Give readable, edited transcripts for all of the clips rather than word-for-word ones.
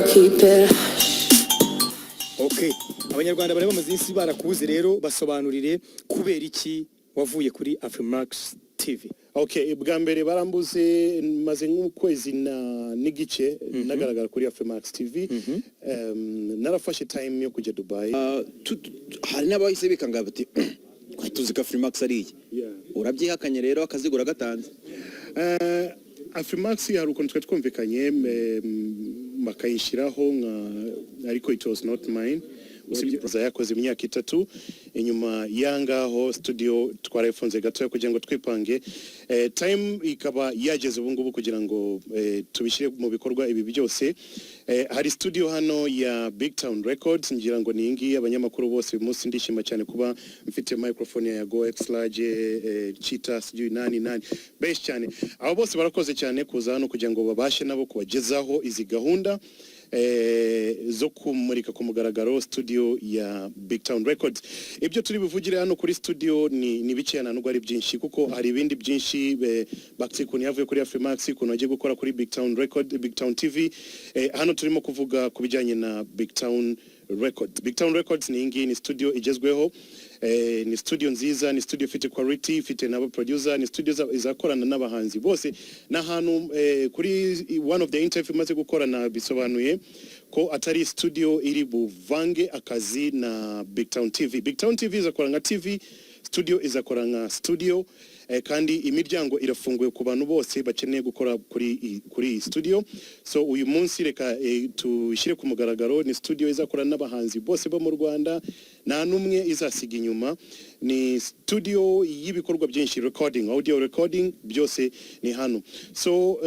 Keep it hush. Okay, Abanyarwanda bari bamaze iminsi barakubuze. Rero basobanurire kubera iki wavuye kuri Afrimax TV. Okay, bwa mbere barambuze, maze nk'ukwezi na n'igice nagaragara kuri Afrimax TV. Narafashe time yo kujya Dubai. Ah, hari n'abahise bikanga bati: "Twari tuzi ko Afrimax ari iyi." Urabyihakanye rero, akazigura gatanze. Afrimax hari ukuntu twari twumvikanye, bakayishyiraho nka, ariko it was not mine. Usibye yakoze imyaka 3 inyuma yangaho, studio twarayifunze gatoya kugira ngo twipange. Time ikaba yageze ubu ngubu kugira ngo tubishyire mu bikorwa ibi byose. Hari studio hano ya Big Town Records, ngira ngo ni iyi ngiyi. Abanyamakuru bose, uyu munsi ndishima cyane kuba mfite microphone ya Yago, X-Large, Chita, sijui nani nani, benshi cyane. Abo bose barakoze cyane kuza hano kugira ngo babashe nabo kubagezaho izi gahunda zo kumurika ku mugaragaro studio ya Big Town Records. Ibyo turi buvugire hano kuri studio ni bikeya, nta nubwo ari byinshi, kuko hari ibindi byinshi. Bakti ukuntu yavuye kuri Afrimax, ukuntu agiye gukora kuri Big Town Record, Big Town TV. Hano turimo kuvuga ku bijyanye na Big Town Records. Big Town Records ni iyi ngiyi, ni studio igezweho, ni studio nziza, ni studio ifite quality, ifite n'aba producer, ni studio izakorana n'abahanzi bose. N'ahantu kuri one of the interview imaze gukorana bisobanuye ko atari studio iri buvange akazi na Big Town TV. Big Town TV izakora nka TV, studio izakora nka studio, kandi imiryango irafunguye ku bantu bose bakeneye gukora kuri iyi studio. So uyu munsi reka tushyire ku mugaragaro, ni studio izakora n'abahanzi bose bo mu Rwanda, nta n'umwe izasiga inyuma. Ni studio y'ibikorwa byinshi, recording, audio recording, byose ni hano. So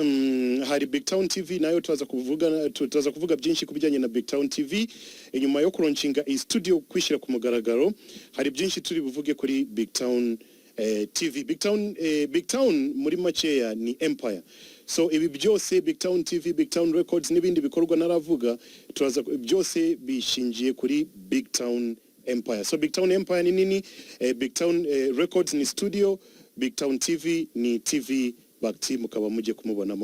hari Big Town TV nayo, turaza kuvuga byinshi ku bijyanye na Big Town TV inyuma yo kulaunchinga iyi studio, kwishyira ku mugaragaro. Hari byinshi turi buvuge kuri Big Town TV. Big Town muri makeya ni empire. So ibi byose, Big Town TV, Big Town Records n'ibindi bikorwa naravuga, turaza byose bishingiye kuri Big Town Empire. So Big Town Empire ni nini. Big Town Records ni studio, Big Town TV ni TV, Bakti mukaba mugiye kumubonamo.